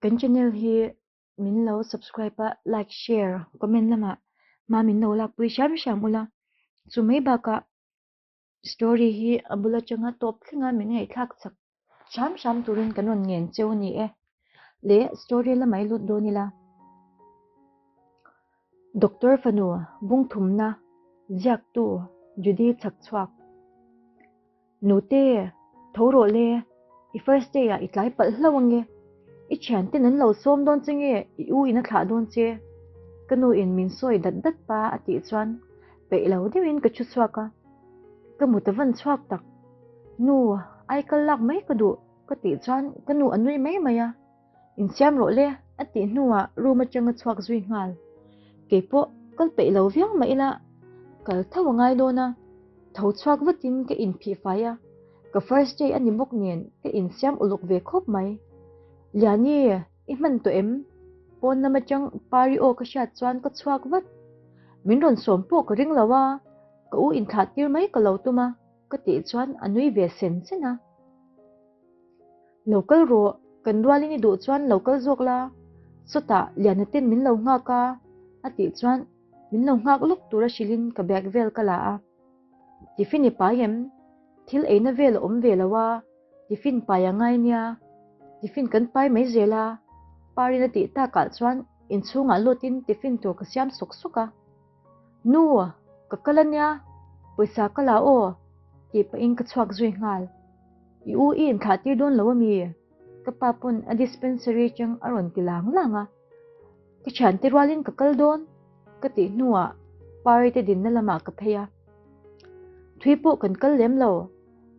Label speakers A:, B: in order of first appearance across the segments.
A: Kan channel hi min lo subscribe a, like, share, comment lamah hma min lo lakpui hram hram ula. Chu mai bakah story hi a bul atanga tawp thlenga min ngaihthlak chak hram hram turin kan rawn ngen cheu a ni e. Le story lamah i lut dawn ila. Doctor fanu bungthumna ziaktu Judy Chhakchhuak. Nute, tho rawh le, i first day ah i tlai palh hlauh ange, i thianten an lo sawm dawn che nge i u in a thlah dawn che? Ka nu in min sawi dat dat pa a tih chuan peih lo deuhin ka thu chhuak a, ka mut a van chhuak tak. Nu, ai kal lak mai ka duh ka tih chuan ka nu a nui mai mai a. Insiam rawh le, a tih hnuah room atang a chhuak zui nghal. Kei pawh kal peih lo viau mah ila kal tho a ngai dawn a, tho chhuak vatin ka inphih fai a, ka first day a ni bawk nen ka insiam uluk ve khawp mai. Liani, i hman tawh em? Pawn lam atang Pari aw ka hriat chuan ka chhuak vat. Min rawn sawm pawh ka ring lo a, ka u inthlah tir mai ka lo tum a, ka tih chuan a nui ve sen sen a. Lo kal rawh, kan rualin i duh chuan lo kal zawk la, sawtah Liana ten min lo nghak a, a tih chuan min lo nghak lawk tura hrilhin ka bag vel ka la a. Tiffin i pai em? Thil eina vel a awm ve lo a, tiffin pai a ngai nia, tiffin kan pai mai zel a, Parin a tih takah chuan inchhungah lutin tiffin tur ka siam sawk sawk a. Nu, ka kal a nia, pawisa ka la aw, tih pahin ka chhuak zui nghal. I u i inthlah tir dawn lo ami? Ka pa pawn a dispensary atang a rawn ti lang lang a. Ka thiante rualin ka kal dawn, ka tih hnuah Pari te dinna lamah ka phei a. Thui pawh kan kal lem lo,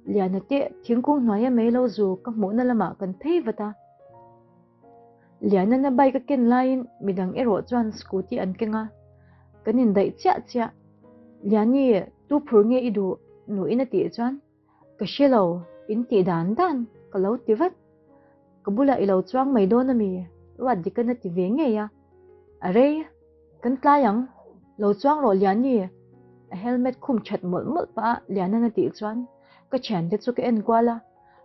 A: Liana te thingkung hnuaia mei lo zu ka hmuhna lamah kan phei vat a. Lianana bike a ken laiin midang erawh chuan scooty an keng a, kan indaih chiah chiah. Liani, tu phur nge i duh? Nuin a tih chuan, Ka hre lo, in tih dan dan, ka lo ti vat. Ka bulah i lo chuang mai dawn ami? Ruat dikan a ti ve ngei a. A rei, kan tlai ang, lo chuang rawh Liani, a helmet khum that mawlh mawlh pah a Lianana tih chuan ka thiante chu ka en kual a,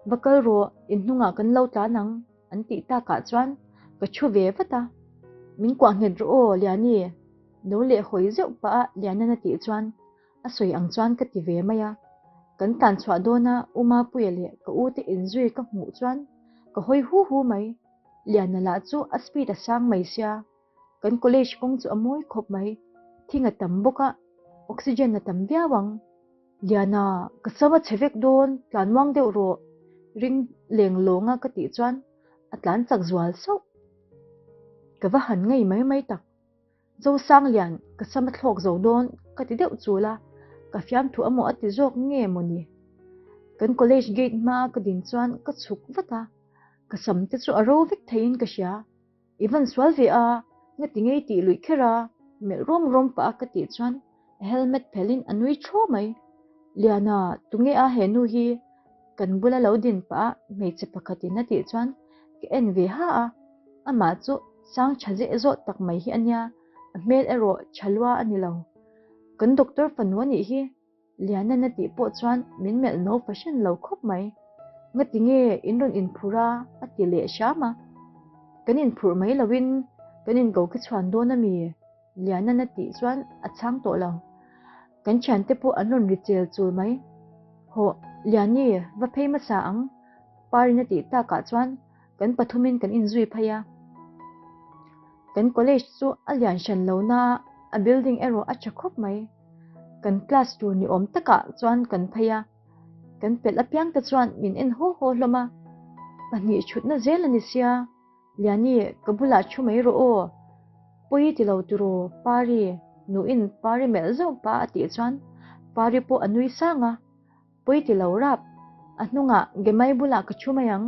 A: Va kal rawh, in hnungah kan lo tlan ang. An tih takah chuan ka thu ve vat a, Min kuah nghet rawh aw Liani, lo leh hawi zeuh pah a Lianan a tih chuan a sawi ang chuan ka ti ve mai a. Kan tlan chhuah dawna U Mapuia leh ka u te inzui ka hmuh chuan ka hawi hu hu mai. Liana lah chu a speed a sang mai sia, kan college kawng chu a mawi khawp mai, thing a tam bawk a, oxygen a tam viau ang. Liana, ka sam a chhe vek dawn, tlan muang deuh rawh, ring leng lawnga ka tih chuan a tlan chak zual sauh. Ka va han ngei mai mai tak. Zosanglian, ka sam a thlawk zo dawn ka ti deuh chul a, ka fiamthu a maw a ti zawk nge maw ni? Kan college gate hmaa ka din chuan ka chhuk vat a, ka sam te chu a ro vek theiin ka hria. I van sual ve a, ngati ngei tih luih kher a, melh rawm rawm pah a ka tih chuan a helmet phelhin a nui thaw mai. Liana, tunge a he nu hi? Kan bula lo din pah a hmeichhe pakhatin a tih chuan ka en ve ha a, amah chu sang tha zeh zawh tak mai hi a nia, a hmel erawh tha lua a ni lo. Kan doctor fanu a nih hi. Lianan a tih pawh chuan min melh no fahran lo khawp mai. Ngati nge in rawn inphur a? a ti leh hram a. Kan inphurh mai loin kan inko khi chhuan dawn a mi? Lianan a tih chuan a chhang tawh lo. Kan thiante pawh an rawn ri chel chul mai. Hawh, Liani, va phei hmasa ang, Parin a tih takah chuan kan pathumin kan inzui phei a. Kan college chu a lian hran lo na a, a building erawh a tha khawp mai. Kan class tur ni awm takah chuan kan phei a, kan pelh apiang te chuan min en haw haw hlawm a. Pahnih thutna zel a ni sia, Liani ka bulah thu mai rawh aw, pawi ti lo tiraw Pari, nuin Pari melh zauh pah a tih chuan Pari pawh a nui sang a. Pawi ti lo rap, a hnungah Gemai bulah ka thu mai ang,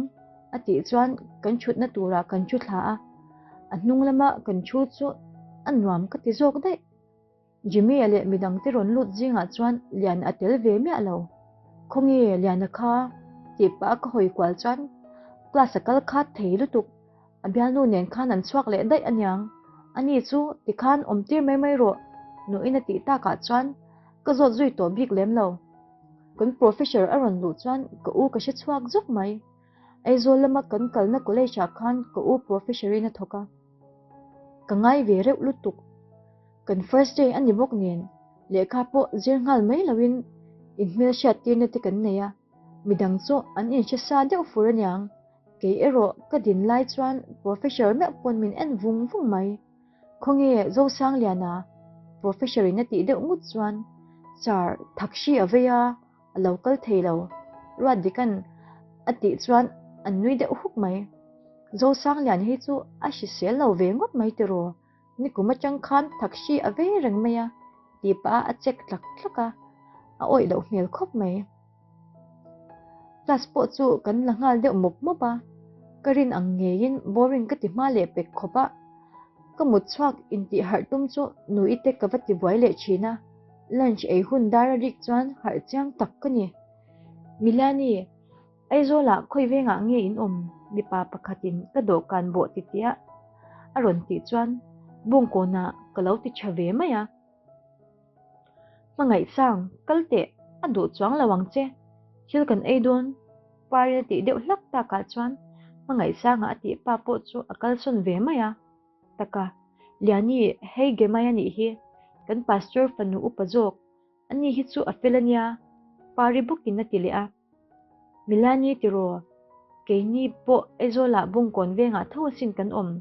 A: a tih chuan kan thutna turah kan thu thla a, a hnung lama kan thu chu a nuam ka ti zawk daih. Jimmy-a leh midangte rawn lut zingah chuan Liana a tel ve miah lo. Khawnge Liana kha? tih pah a ka hawi kual chuan class a kal khat thei lutuk, a bialnu nen khan an chhuak leh daih aniang, ani chu tikhan awm tir mai mai rawh, nuin a tih takah chuan ka zawt zui tawh bik lem lo. Kan professor a rawn luh chuan ka u ka hre chhuak zuk mai. Aizawl lama kan kalna college ah khan ka u professor in a thawk a. Ka ngai ve reuh lutuk. Kan first day a ni bawk nen lehkha pawh zir nghal mai loin inhmelhriat tirna te kan nei a, midang chu an inhre sa deuh fur aniang. Kei erawh ka din lai chuan professor meuh pawn min en vung vung mai. Khawnge Zosangliana professor in a tih deuh ngut chuan Sir Thakshi a vei a, a lo kal thei lo. Ruatdikan a tih chuan an nui deuh huk mai. Zosangliana hi chu a hrisel lo ve ngawt mai tiraw? Nikum atang khan Thakshi a vei reng mai a tih pah a check tlak tlak a, a awih loh hmel khawp mai. Class pawh chu kan la nghal deuh mawp mawp a, ka rin ang ngeiin boring ka ti hma leh pek khawp a. Ka mut chhuak intih harh tum chu nui te ka va ti buai leh thin a, lunch ei hun dar a rik chuan harh chiang tak ka ni. Milani, Aizawlah khawi vengah nge in awm? Mipa pakhatin ka dawhkan bawh titiah a rawn tih chuan bawngkawnah ka lo ti tha ve mai a. Hmangaihsang, kal teh, a duh chuang lo ang che. Thil kan ei dawn, Parin a tih deuh hlak takah chuan Hmangaihsanga a tih pa pawh chu a kalsawn ve mai a. Taka, Liani, hei Gemai a nih hi, kan pastor fanu upa zawk, ani hi chu a fel a nia, Pari bawkin a ti leh a. Milani tiraw, keini pawh Aizawlah Bungkawn vengah tho asin kan awm,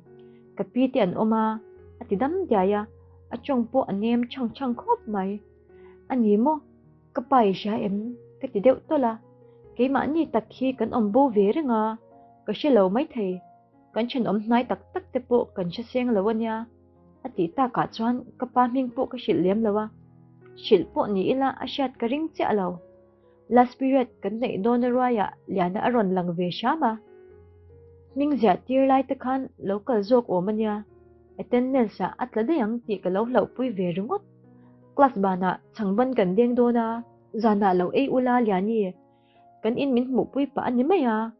A: ka pi te an awm a, a ti dam diai a, a tawng pawh a nem chhang chhang khawp mai. A ni maw, ka pa i hria em? ka ti deuh tawlh a, keimahni tak hi kan awm bo ve reng a, ka hre lo maithei, kan thenawm hnai tak tak te pawh kan hre seng lo a nia. A tih takah chuan ka pa hming pawh ka hrilh lem lo a, hrilh pawh ni ila a hriat ka ring chiah lo. Last period kan neih dawn a ruaiah Liana a rawn lang ve hram a. Hming ziah tir lai te khan lo kal zawk awm a nia, attendance ah a tla daih ang tih ka lo hlauhpui ve ringawt. Class banah chhangban kan deng dawn a, zanah lo ei ula Liani, kan in min hmuhpui pah a ni mai a,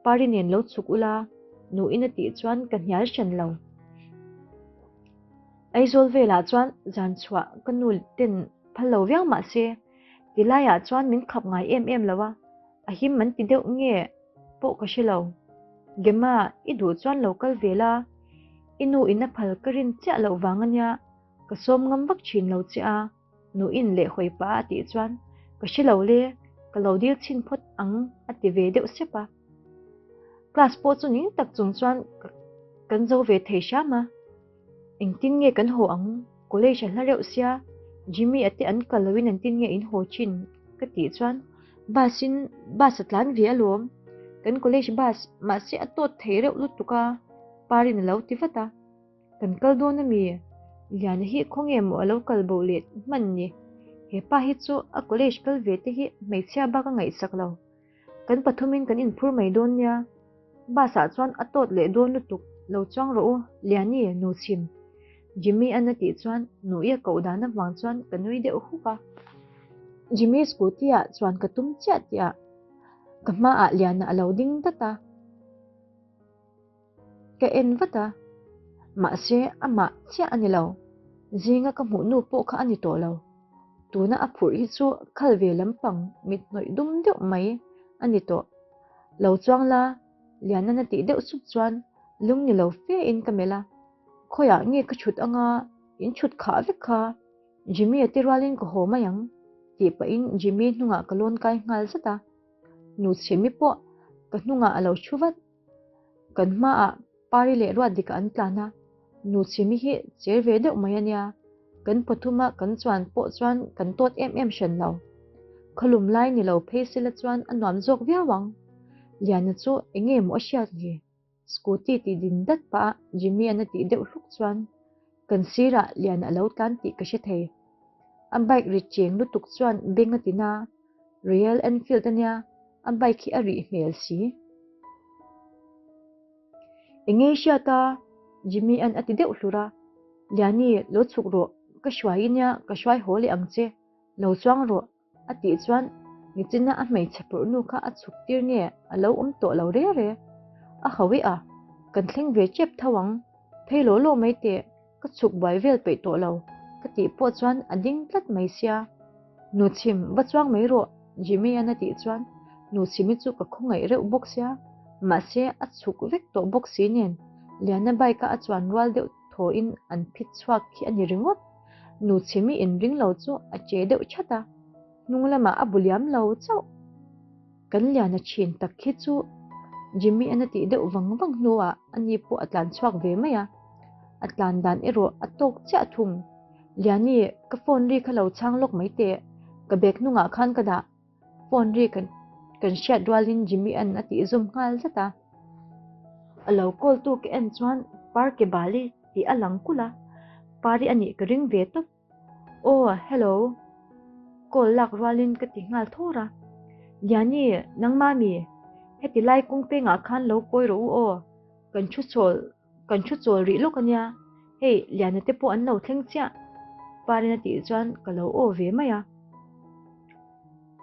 A: Pari nen lo chhuk ula, nuin a tih chuan ka hnial hran lo. Aizawl velah chuan zan chhuah ka nu ten phal lo viau mah se, Ti laiah chuan min khap ngai em em lo a, a him an ti deuh nge pawh ka hre lo. Gemma, i duh chuan lo kal ve la, i nu in a phal ka rin chiah loh vang a nia, ka sawm ngam vak thin lo che a, nu in leh hawi pah a tih chuan ka hre lo le, ka lo dil chhin phawt ang a ti ve deuh sep a. Class pawh chu ning tak chung chuan kan zo ve thei hram a. Engtin nge kan haw ang? College a hla reuh sia, Jimmy a te an kal loin engtin nge in haw thin? ka tih chuan bus in bus a tlan ve alawm, kan college bus mahse a tawt thei reuh lutuk a, Parin a lo ti vat a. Kan kal dawn ami? Liana hi khawnge maw a lo kal bo leh hman ni? He pa hi chu a college kal ve te hi hmeichhia bak a ngaihsak lo. Kan pathumin kan inphur mai dawn nia. Bus ah chuan a tawt leh dawn lutuk, lo chuang rawh u, Liani, nu chhim. Jimmy an a tih chuan nui a koh dan avang chuan ka nui deuh huk a. Jimmy scooty ah chuan ka tum chiah tih ah ka hmaah Liana a lo ding dat a. Ka en vat a, mahse amah chiah a ni lo, zinga ka hmuh nu pawh kha a ni tawh lo. Tuna a phurh hi chu khal ve lampang mit hnawih dum deuh mai a ni tawh. Lo chuang la, Lianan a tih deuh sup chuan lung ni lo fe in ka melh a, khawiah nge ka chhut anga in chhut khah vek kha, Jimmy a ti rualin ka haw mai ang tih pahin Jimmy hnungah ka lawn kai nghal zat a, nu chhemi pawh ka hnungah a lo thu vat. Kan hmaah Pari leh Ruatdika an tlan a, nu chhimi hi cher ve deuh mai a nia, kan pathuma kan chuan pawh chuan kan tawt em em hran lo. Khawlum lai ni lo phei sela chuan a nuam zawk viau ang. Liana chu eng nge maw a hriat ni? Scooty tih din dat pah a Jimmy-a'n a tih deuh hluk chuan kan sirah Liana a lo tlan tih ka hre thei. A bike ri cheng lutuk chuan beng a tin a, Royal Enfield a nia, a bike hi a rih hmel si. Enge i hriat a? Jimmy an a ti deuh hlur a. Liani, lo chhuk rawh, ka hruai i nia, ka hruai haw leh ang che, lo chuang rawh, a tih chuan nichina a hmeichhe pawrh nu kha a chhuk tir nge a lo awm tawh lo re re. A ho i a, kan thleng ve chep tho ang, phei law law mai teh. Ka chhuk buai vel peih tawh lo, ka tih pawh chuan a ding tlat mai sia. Nu chhim, va chuang mai rawh, Jimmy-a'n a tih chuan nu chhimi chu ka khawngaih reuh bawk sia. Mahse, a chhuk vek tawh bawk si nen, Liana bike-a a chuan rual deuh thawin an phit chhuak khi a ni ringawt. Nu chhimi inring lo chu a che deuh chat a, hnung lamah a bu liam lo chauh. Kan Liana thin tak khi chu Jimmy-an a tih deuh vang vang hnuah ani pawh a tlan chhuak ve mai a, a tlan dan erawh a tawk chiah thung. Liani, ka phone ri kha lo chhang lawk mai teh, ka bag hnungah khan ka dah. Phone ri kan kan hriat rualin Jimmy-an a tih zawm nghal zat a. A lo call tu ka en chuan Parke Bali tih a lang kulh a, Pari a nih ka ring ve tawp. Aw, hello. Call lak rualin ka ti nghal thawr a. Liani, nangmah mi? Heti lai kawng pengah khan lo kawi rawh u aw, kan thu chawl Kan thu chawl rih lawk ania, hei Liana te pawh an lo thleng chiah Parin a tih chuan ka lo aw ve mai a.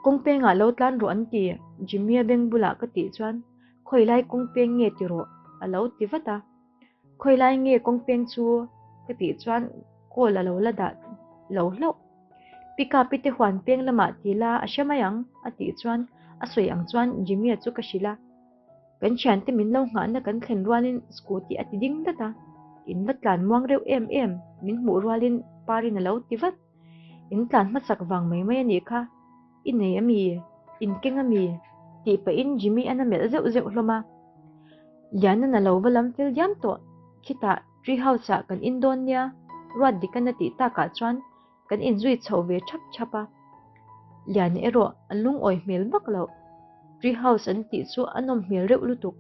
A: Kawng pengah lo tlan rawh an ti, Jimmy-a beng bulah ka tih chuan khawi lai kawng peng nge ti rawh a lo ti vat a. Khawi lai nge kawng peng chu ka tih chuan call a lo la dah lo hlauh. Pika pite huan peng lamah ti la a hre mai ang a tih chuan a sawi ang chuan Jimmy-a chu ka hrilh a. Kan thiante min lo nghahna kan thlen rualin scooty a ti ding dat a, in va tlan muang reuh em em, min hmuh rualin Parin a lo ti vat. In tlan hmasak vang mai mai a nih kha, i nei a mi? In keng a mi? tih pahin Jimmy an a melh zeuh zeuh hlawm a. Lianan a lo va lam fel diam tawh, khitah tree house ah kan in dawn nia, Ruatdikan a tih takah chuan Kan inzui chho ve thap thap a, Liana erawh a lungawi hmel vak loh. Tree house an tih chu a nawm hmel reuh lutuk.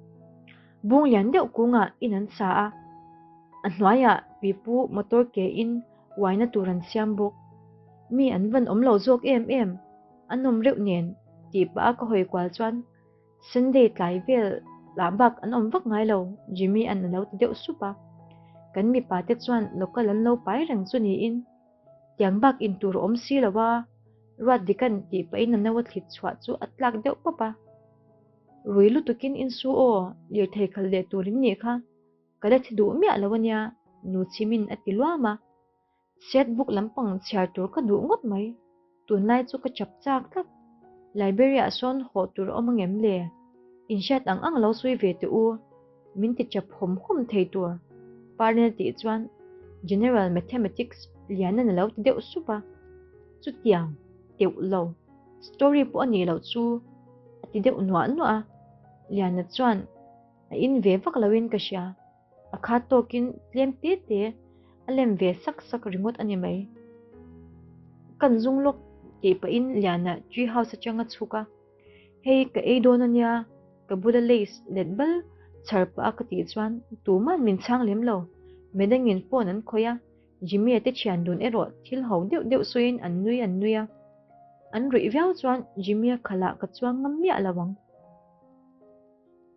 A: Bung lian deuh kungah in an sa a, a hnuaiah pipu motor ke in uaina tur an siam bawk. Mi an van awm lo zawk em em, a nawm reuh nen tih pah a ka hawi kual chuan Sunday tlai vel lah bak an awm vak ngai lo, Jimmy an a lo ti deuh sup a. Kan mipa te chuan local an lo pai reng chu niin, tiang bak in tur a awm si lo a, ruat dikan tih pahin a no a thlit chhuah chu a tlak deuh pawp a. Rui lutukin in su aw, lirthei khalh leh tur in nih kha, ka la thi duh miah lo a nia, nu chhimin a ti luam a. Set book lampang chhiar tur ka duh ngawt mai. Tunlai chu ka chap chak tlat. Library-ah sawn hawh tur a awm angem le? Inhriat ang ang lo sawi ve teh u. Min ti chap hawm hawm thei tur. Parlin a tih chuan General Mathematics lianan a lo ti deuh sup a. Chutiang teuh lo. Story pawh a nih loh chu a ti deuh nuah nuah a. Liana chuan a in ve vak loin ka hria. A khat tawkin tlem te te a lem ve sak sak ringawt a ni mai. Kan zung lawk tih pahin Liana tree house atang a chhuk a, Hei ka ei dawn a nia, ka bula lace let bal chhar pah a ka tih chuan tuman min chhang lem lo, midangin phone an khawih a, Jimmy-a te thian dun erawh thil ho deuh deuh sawiin an nui an nui a, an ruih viau chuan Jimmy-a khalah ka chuang ngam miah lo ang.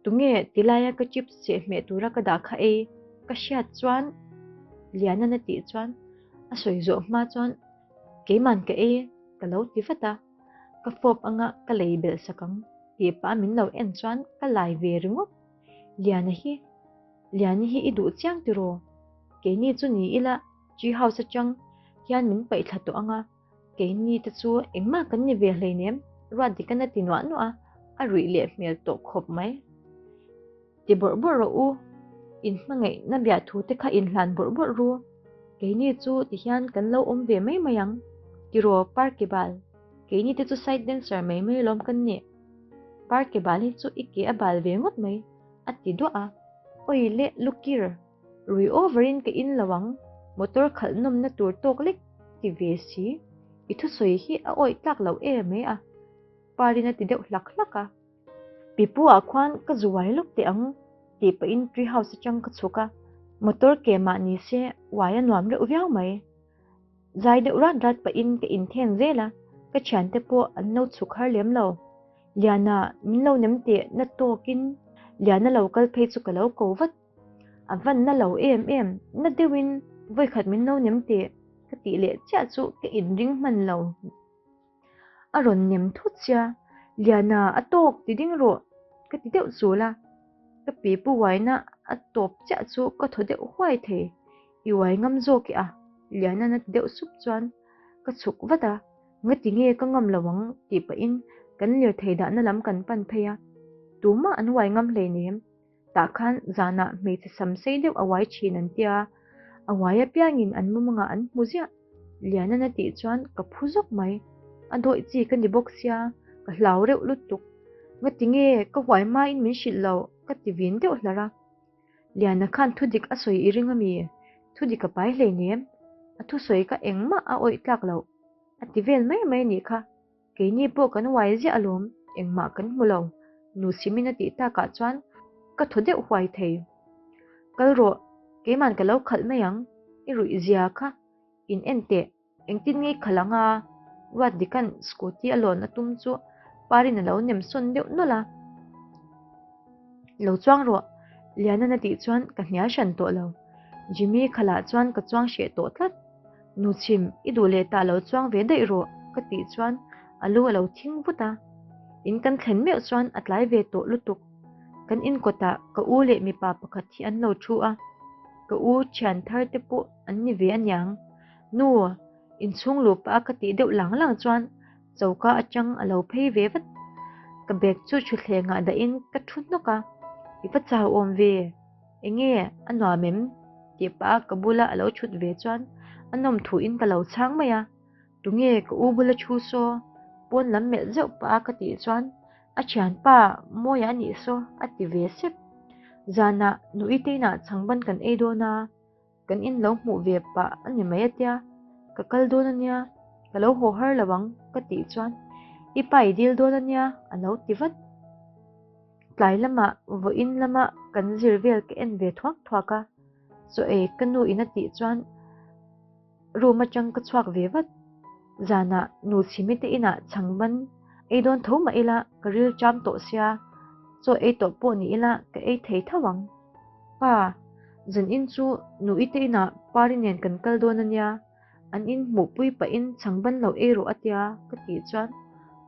A: Tunge tilaia ka chips cheh hmeh tura ka dah kha ei ka hriat chuan Lianan a tih chuan a sawi zawh hma chuan keiman ka ei ka lo ti vat a, ka fawp anga ka lei belh sak ang tih pah min lo en chuan ka lai ve ringawt. Liana hi Liani hi i duh chiang tiraw? Keini chu ni ila tree house atang hian min paih thla tawh anga. Keini te chu engmah kan ni ve hleinem, ruat dik a na ti nuah nuah a, a ruih leh hmel tawh khawp mai. Ti bawrh bawrh rawh u, in hmangaihna biah thu te kha in hlan bawrh bawrh ru, keini chu ti hian kan lo awm ve mai mai ang, tiraw Parkebal, keini te chu side dancer mai mai alawm kan nih, Parkebal hi chu i ke a bal ve ngawt mai, a ti duah a, Oi leh lukir. Rui over in ka in lo ang, motor khalh nawmna tur tawk lek ti ve si, i thusawi hi a awih tlak loh em mai a, Parin a ti deuh hlak hlak a. Pipu ah khuan ka zu uai lawk teh ang tih pahin tree house atang ka chhuk a, motor ke mah ni se uai a nuam reuh viau mai. Zai deuh rat rat pahin ka inthen zel a, ka thiante pawh an lo chhuk har lem lo. Liana min lo nem teh na tawkin Liana lo kal phei chu ka lo ko vat. A van na lo em em, na deuhin vawikhat min lo nem teh ka tih leh chiah chu ka inring hman lo. A rawn nem thut sia, Liana a tawk ti ding rawh ka ti deuh chul a, ka pipu uaina a tawp chiah chu ka thaw deuh huai thei, i uai ngam zawk i a, Liana na ti deuh sup chuan ka chhuk vat a. Ngati nge ka ngam lo ang tih pahin kan lirthei dahna lam kan pan phei a. Tumah an uai ngam hleinem. Tah khan zanah hmeichhe sam sei deuh a uai thin an tia, a uai apiangin an mumangah an hmu ziah. Lianan a tih chuan ka phu zawk mai. A dawih chi ka ni bawk sia, ka hlau reuh lutuk. Ngati nge ka huai hmain min hrilh loh ka ti vin deuh hlar a. Liana khan thudik a sawi i ring a mi? Thudik a pai hleinem. A thusawi kha engmah a awih tlak loh. A ti vel mai mai a nih kha. Keini pawh kan uai ziah alawm, engmah kan hmu lo, nu Simin a tih takah chuan ka thaw deuh huai thei. Kal rawh, keiman ka lo khalh mai ang, i ruih zia kha in en teh, engtin nge i khalh ang a? Ruatdika'n scooty a lawn a tum chu Parin a lo nem sawn deuh nawlh a. Lo chuang rawh, Lianan a tih chuan ka hnial hran tawh lo. Jimmy khalah chuan ka chuang hreh tawh tlat. Nu chhim, i duh leh tah lo chuang ve daih rawh, ka tih chuan a lu a lo thing vut a. In kan thlen meuh chuan a tlai ve tawh lutuk. Kan in kawtah ka u leh mipa pakhat hi an lo thu a, ka u thian thar te pawh an ni ve aniang. Nu, inchhung luh pah a ka tih deuh lang lang chuan choka atang a lo phei ve vat. Ka bag chu thutthlengah dahin ka thu hnawk a, I va chau awm ve. Enge a nuam em? tih pah a ka bula a lo thut ve chuan a nawm thuin ka lo chhang mai a, Tunge ka u bula thu saw? Pawn lam melh zeuh pah a ka tih chuan a thianpa Mawia a nih saw a ti ve sep. Zanah Nuiteina chhangban kan ei dawn a, kan in lo hmuh ve pah a ni mai a tia, ka kal dawn a nia, ka lo haw har lo ang ka tih chuan i pa i dil dawn a nia a lo ti vat. Tlai lamah vawiin lama kan zir vel ka en ve thuak thuak a, chaw ei ka nu in a tih chuan room atang ka chhuak ve vat. Zanah nu chhimi te inah chhangban ei dawn tho mah ila ka ril cham tawh sia, chaw ei tawh pawh ni ila ka ei thei tho ang. Pa, zan in chu nu i te inah Pari nen kan kal dawn a nia, an in hmuhpui pahin chhangban lo ei rawh a tia ka tih chuan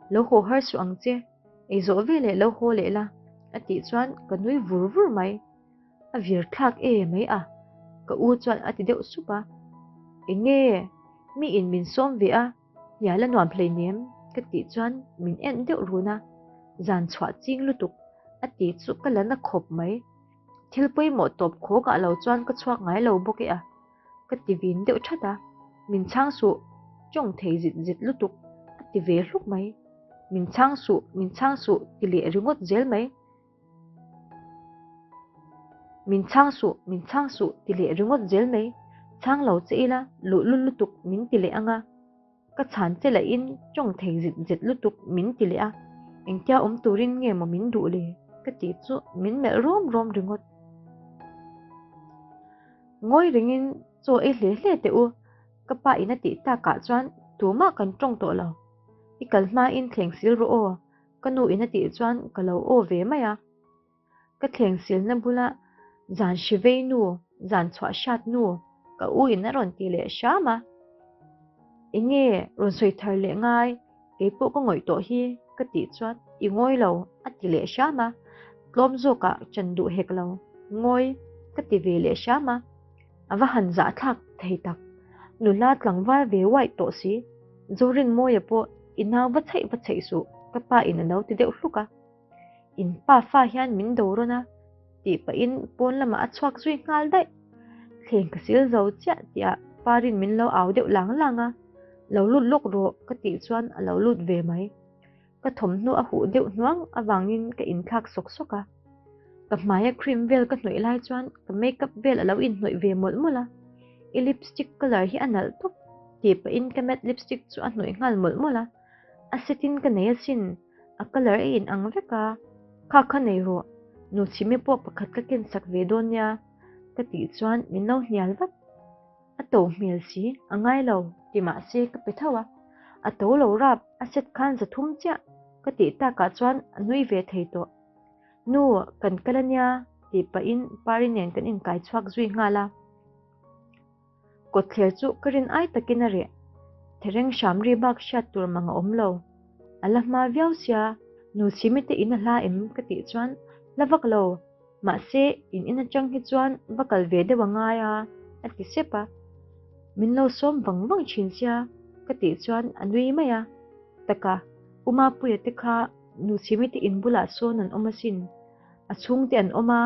A: lo haw har suh ang che. Ei zawh ve leh lo haw leh la a tih chuan ka nui vur vur mai. A vir thlak e mai a, ka u chuan a ti deuh sup a. Enge mi in min sawm ve a, hnial a nuam hleinem ka tih chuan min en deuh run a, zan chhuah ching lutuk a ti chu ka la na khawp mai. Thil pawimawh tawp khawk ah lo chuan ka chhuak ngai lo bawk e a. Ka ti vin deuh that a, min chhang suh, tawng thei zit zit lutuk a ti ve hluk mai. Min chhang suh, min chhang suh ti leh ringawt zel mai. Min chhang suh, min chhang suh ti leh ringawt zel mai. Chhang lo che ila, luhlul lutuk min ti leh anga. Ka chhan che lahin tawng thei zit zet lutuk min ti leh a, engtia awm turin nge maw min duh le? Ka tih chu min melh rawm rawm ringawt. Ngawi rengin chaw ei hle hle teh u, ka pa in a tih takah chuan tumah kan tawng tawh lo. I kal hmain thleng sil rawh aw, ka nu in a tih chuan ka lo aw ve mai a. Ka thleng silna bula zan hri vei nu, zan chhuah hriat nu, ka u in a rawn ti leh hram a. Enge rawn sawi thar leh ngai, keipawh ka ngawih tawh hi ka tih chuan i ngawi lo a ti leh hram a, tlawm zawkah chan duh hek lo, ngawi ka ti ve leh hram a, a va han zahthlak thei tak, nula tlangval ve uaih tawh si, Zorinmawia pawh i nau va chheih va chheih suh ka pa in a lo ti deuh hluk a. In pa fa hian min do rawn a, tih pahin pawn lamah a chhuak zui nghal daih. Thleng ka sil zo chiah tihah Parin min lo au deuh lang lang a, Lo lut lawk rawh ka tih chuan a lo lut ve mai. Ka thawmhnaw a huh deuh hnuang avangin ka inthlak sawk sawk a. Ka hmaia cream vel ka hnawih lai chuan ka makeup vel a lo inhnawih ve mawlh mawlh a. I lipstick colour hi a nalh tawp tih pahin ka matte lipstick chu a hnawih nghal mawlh mawlh a. A set in ka nei asin, a colour a in ang vek a, kha kha nei rawh, nu chhimi pawh pakhat ka ken sak ve dawn nia ka tih chuan min lo hnial vat. A to hmel si, a ngai lo ti mahse ka pe tho a, a to lo rap, a set khan za thum chiah ka tih takah chuan a nui ve thei tawh. Nu, kan kal ania tih pahin Pari nen kan inkai chhuak zui nghal a. Kawtthler chu ka rin ai takin a reh. Thereng hram ri bak hriat tur mang a awm lo. A la hma viau sia, nu chhimi te in a hla em ka tih chuan hla vak lo, mahse in in atang hi chuan va kal ve deuh a ngai a, a ti sep a. Min lo sawm vang vang thin sia ka tih chuan a nui mai a. Taka, U Mapuia te kha. Nuchhimi te in bulah sawn an awm asin, a chhungte an awm a,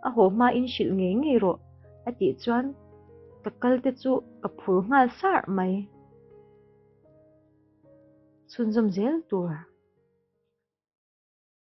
A: a haw hma in hrilh ngei ngei rawh a tih chuan ka kal te chu ka phur nghal sar mai. Chhunzawm zel tur.